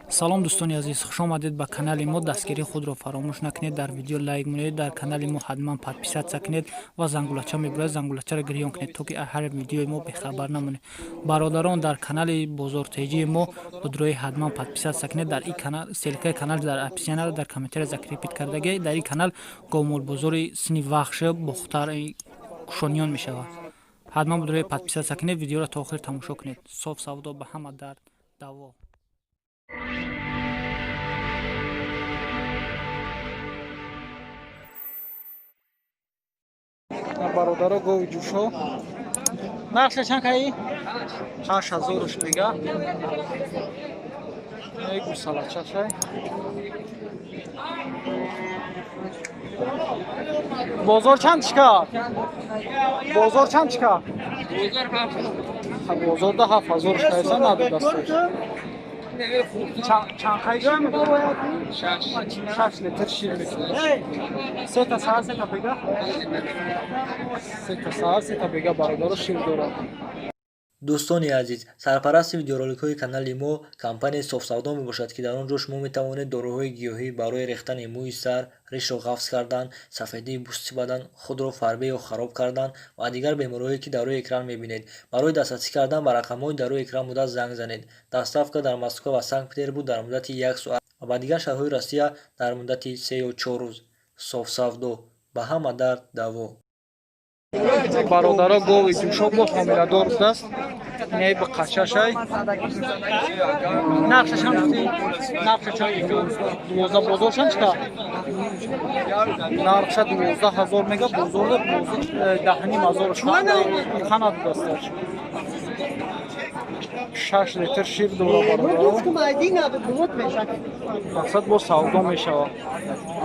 Салом, дӯстони азиз, хуш омадед ба канали мо. Дастгирии худро фаромӯш накунед, дар видео лайк монед, дар канали мо ҳатман подписаться кунед ва зангулача мебурад, зангулачаро гирён кунед, то ки ҳар видеои мо бехабар намонед. Бародарон, дар канали бозортеҷии мо будрои ҳатман подписаться кунед. Дар ин канал ссылка и канал дар описание, дар комментария закрепить кардаги. Дар ин канал говмолбозори сини Вахш, Бохтар, Кушониён мешавад. Ҳатман будрои подписаться кунед, видеоро то охир тамошо кунед. Соф савдо ба ҳама дард даво. Бародаро, гови ҷӯшо нархша чанд каи? 8000-уш мега. Гусалачашай. Бозор чанд чика? Бозор чанд чика? Бозорда 7000-уш кайса надодасташ. Чанд қай шир медорад? 6 литр шир мекунад. Сета саҳар, сета бега, сета саҳар, сета бега, бародаро, шир дорад. Дӯстони азиз, сарпарасти видеороликҳои канали мо компанияи Софсавдо мебошад, ки дар он ҷо шумо метавонед доруҳои гиёҳӣ барои рехтани мӯи сар, ришро ғафз кардан, сафедии пӯсти бадан, худро фарбе ё хароб кардан ва дигар бемориҳое, ки дар рӯи экран мебинед. Барои дастрасӣ кардан ба рақамҳои дар рӯи экран буда занг занед. Доставка дар Москва ва Санкт Петербург дар муддати як соат ва ба дигар шаҳрҳои Россия дар муддати 3 ё 4 рӯз. Софсавдо ба ҳама дард даво. Бародаро, гови ҷӯшо бо ҳомиладор будааст, не ба қачашай. Нархша чанд гуфтӣ? Нархша чанд? 12. Бозор чанд чика? Нархша 12 000 мега, бозорда 10 500. Қана дудасташ. 6 литр шир дора, бародаро. Мақсад, бо савдо мешавад.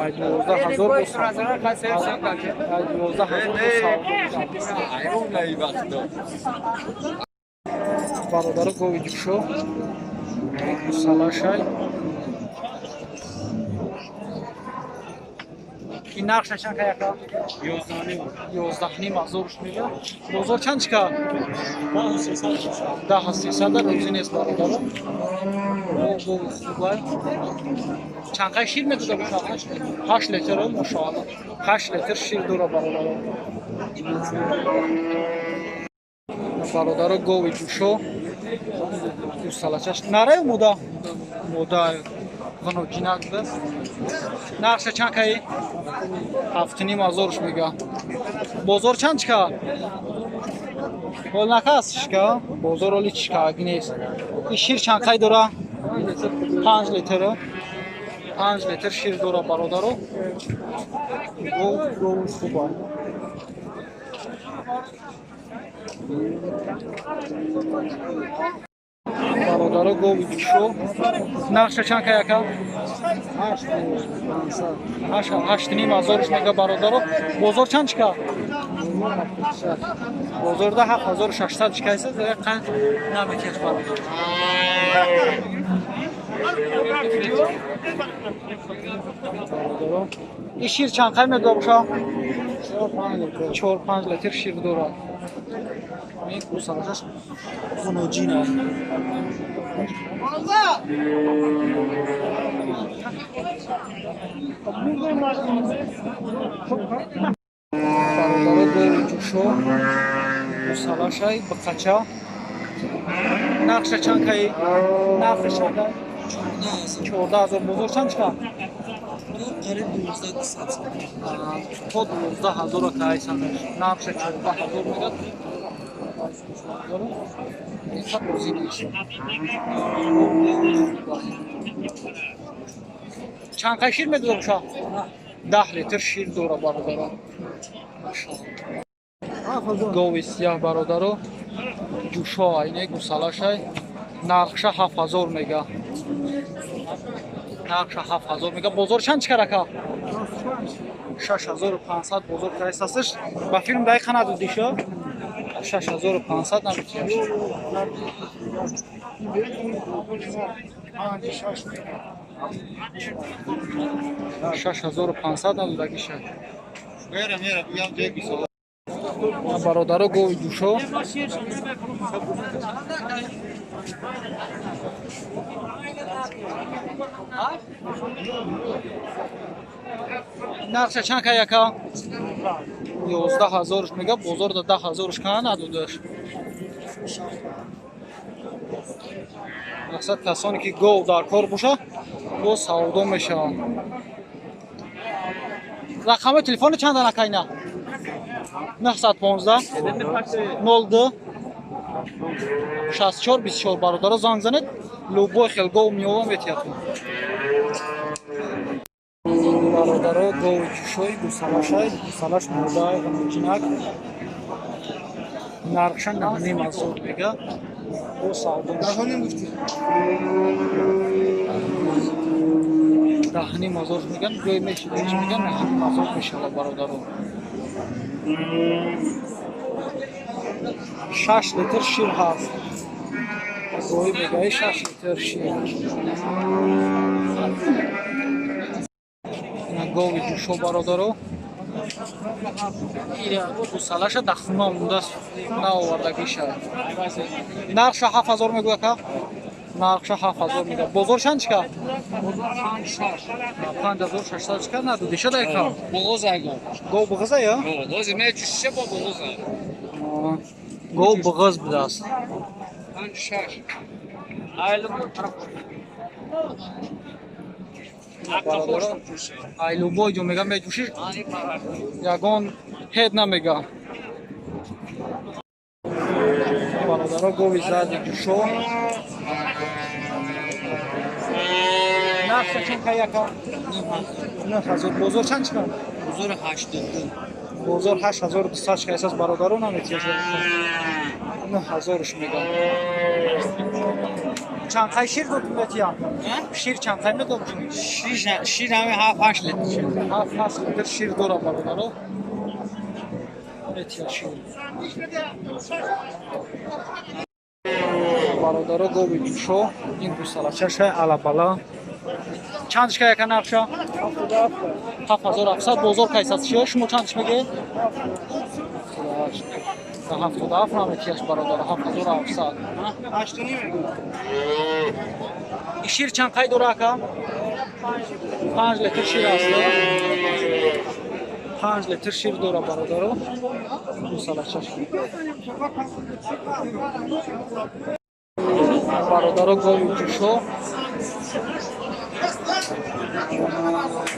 Ай 12 000, ай 12 000 бо савдо. Бародаро, гови ҷӯшо, гусалашай. Ин нархша чанд каяка? 11 500-уш мега. Бозор чанд чика? 10 300-а рӯзӣ нест, бародаро. Гови хубай. Чанд қай шир медода бошад? 8 литр, машоалло, 8 литр шир дора, бародаро. Бародаро, гови ҷӯшо, гусалачаш нараю, мода, мода ғаноҷинак будааст. Нархша чанд каи? 7 500-уш мега. Бозор чанд чика? Ҳол накас чика, бозор оли чикаги нест. И шир чанд қай дора? 5 литр, 5 литр шир дора, бародаро. Гов, гови хуба. Бародаро, гови ҷӯшо нархша чанд кай, ака? 8 500-уш мега, бародаро. Бозор чанд чика? Бозорда 7600 чикайса, қанд намекеш, бародар. Бародаро, и шир чанд қай медода боша? 4-5 литр шир дорад. Гусалашаш хуноҷин аст. Бародаро, гови ҷӯшо, гусалашай, биқача. Нархша чанд каи? Нархша чанд кай? 14 000. Бозор чанд чика? То 12 000-а кайсанаш. Нархша 14 000 мегад. Розӣ нест. Чанд қай шир медода боша? 10 литр шир дора, бародаро. Гови сияҳ, бародаро, ҷӯшо, айне гусалашай. Нархша 7000 мега. Нархша 7000 мега. Бозор чанд чикар, ака? 6500 бозор кайсасш. Ба филм дақиқа надодиша? 6500 наметиҳаш. 6500 надодагиша. Бародаро, гови ҷӯшо. Нархша чанд кай яка? 11 000 мега, бозор да 10 000 кана надодаш. Мақсад касоне ки гов дар кор боша, боз савдо мешаванд. Рақами телефони чанд анака ина? 915 02 64 24. Бародаро, занг занед, любой хел гов меова метиҳатон. Бародаро, гови ҷушои гусалашай, гусалаш мурдай, ғаноҷинак. Нархша 9 500 мега. Бо савдо 10 500 меган, ҷои мешидагиш меган, 9 500 мешавад, бародаро. 6 литр шир ҳаст. Гоҳи мегаи 6 литр шир. Ина гови ҷушо, бародаро. Гусалаша дар хуна мондааст, наовардагиша. Нархша 7000 мегӯяд ка? Нархша 7000 мегӯяд. Бозор чанд чика? 5600 чика надодиша дай ка? Буғуз айго. Гов буғуза я? Буғуз меҷӯшиша бо буғуза. Гов буғуз будааст. 5-6. Бародаро, ай любой ҷо мега меҷӯшиш, ягон ҳед намега. Бародаро, гови зарди ҷӯшо. Нархша чанд кай яка? 9000. Бозор чанд чика? Бозор 82. Бозор 8200 чика эсас, бародаро, наметиҳад. 9000-ш мегам. Чанд қай шир дод метиҳам? Шир чанд қай медод? Шир ҳами 7-8 литр. 7-8 литр шир дора, бародаро. Метиҳад шир. Бародаро, гови ҷӯшо, ин гусалачашай алабала. Чанд шика яка нархша? 7700. Бозор кайсад шиё? Шумо чанд мегӯед? 77 наметиҳаш, бародаро, 7700. Шир чанд қай дора ака? 5 литр шир аст. 5 литр шир дора, бародаро. Гусалачаш. Бародаро, гови ҷӯшо.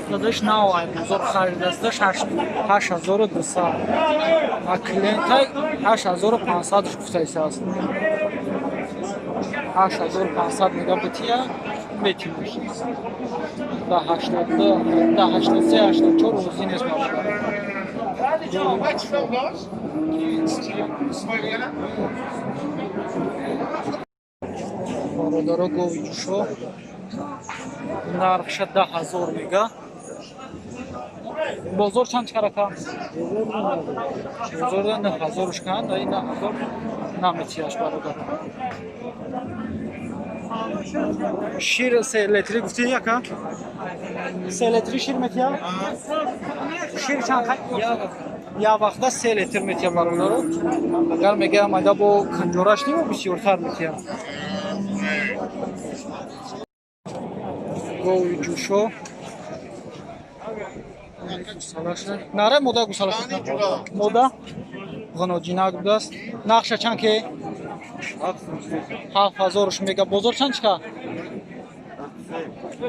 Дадаш нав ай бозор харидасташ 8200. А клиентай 8500 гуфтаисааст. 8500 мега бития метимаш. Да 82, да 83, 84 розӣ нест, бародар. Бародаро, гови ҷӯшо нархша 10 000 мега. Бозор чанд чикарака? Бозор 9000 шкан, да 9000 наметиҳаш, бародар. Шир 3 литри гуфтӣ яка? 3 литри шир метиҳа? Шир чанд қай? Я вақта 3 литр метиҳа, бародаро. Агар мегӯям айда бо канҷораш нимо бисёртар метиҳа. Гови ҷӯшо. Гусалаша. Наре мода гусалаша. Мода ғаноҷинак будааст. Нархша чанд ке? 7000 мега. Бозор чанд чика?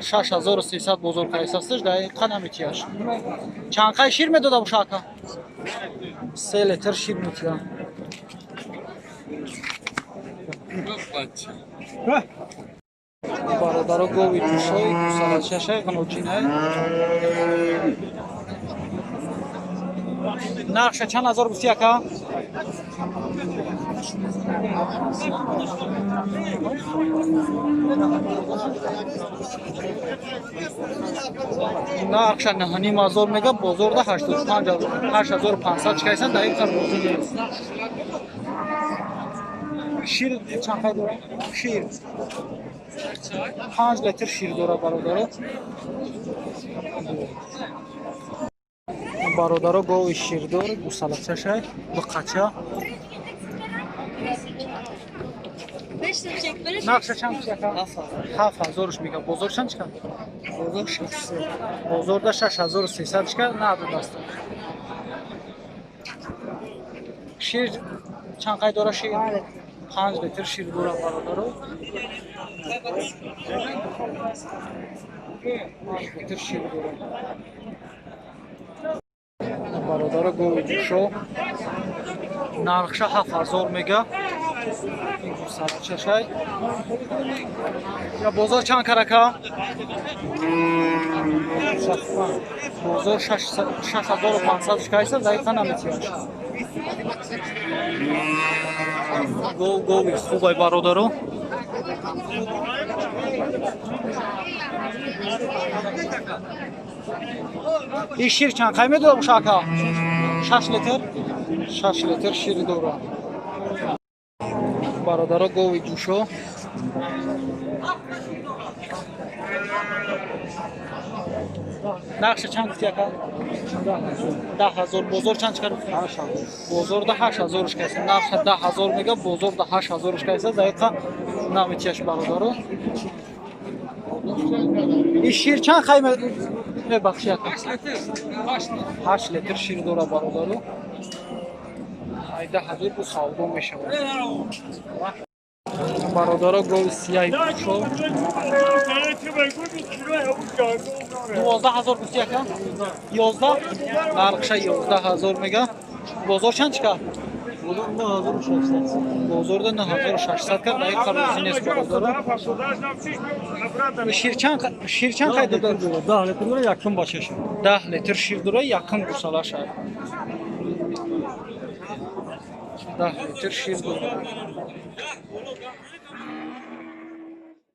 6300 бозор кайсасташ, да қа наметиҳаш. Чанд қай шир медода боша ака? 3 литр шир метиҳа. Бародаро, гови ҷӯшои гусалачашай ғаноҷинай. Нархша чанд ҳазор гуфтӣ ака? Нархша 9 500 мега, бозорда 85, 8500 чикайсан, дар ин қар розӣ нест. Шир чанд қай дора? Шир 5 литр шир дора, бародаро. Бародаро, гови ширдор, гусалачашай, буқача. Нархша чанд чика? 7000 мега. Бозор чанд чика? Бозор 600. Бозорда 6300 чика надодаст. Шир чанд қай дора шир? 5 литр шир дора бародаро. 5 литр шир дора. Бародаро гови ҷӯшо нархша 7000 мега. Ин гӯсалачашай. Я бозор чанд карака? Бозор 6500 шикайса, дақиқа наметиёш. Гови хубай бародаро. Ин шир чанд қай медода боша ака? 6 литр? 6 литр шир дора. Бародаро гови ҷӯшо. Нархша чанд гуфти ака? 10000. Бозор чанд чикар? Бозорда 8000 шикайса. Нархша 10000 мега, бозорда 8000 шикайса. Дақиқа наметияш бародаро. Ин шир чанд қай мебахши ака? 8 литр шир дора бародаро. 10000 бу савдо мешавад. Бародаро гови сияи ҷӯшо. 12000 гуфти ака? 11? Нархша 11000 мега. Бозор чанд чика? Бозорда 9600 кар, дақиқа розӣ нест бародаро. Шир чанд қай дода? 10 литр дора, якум бачаш. 10 литр шир дора, якум гусалаша. 10 литр шир дора.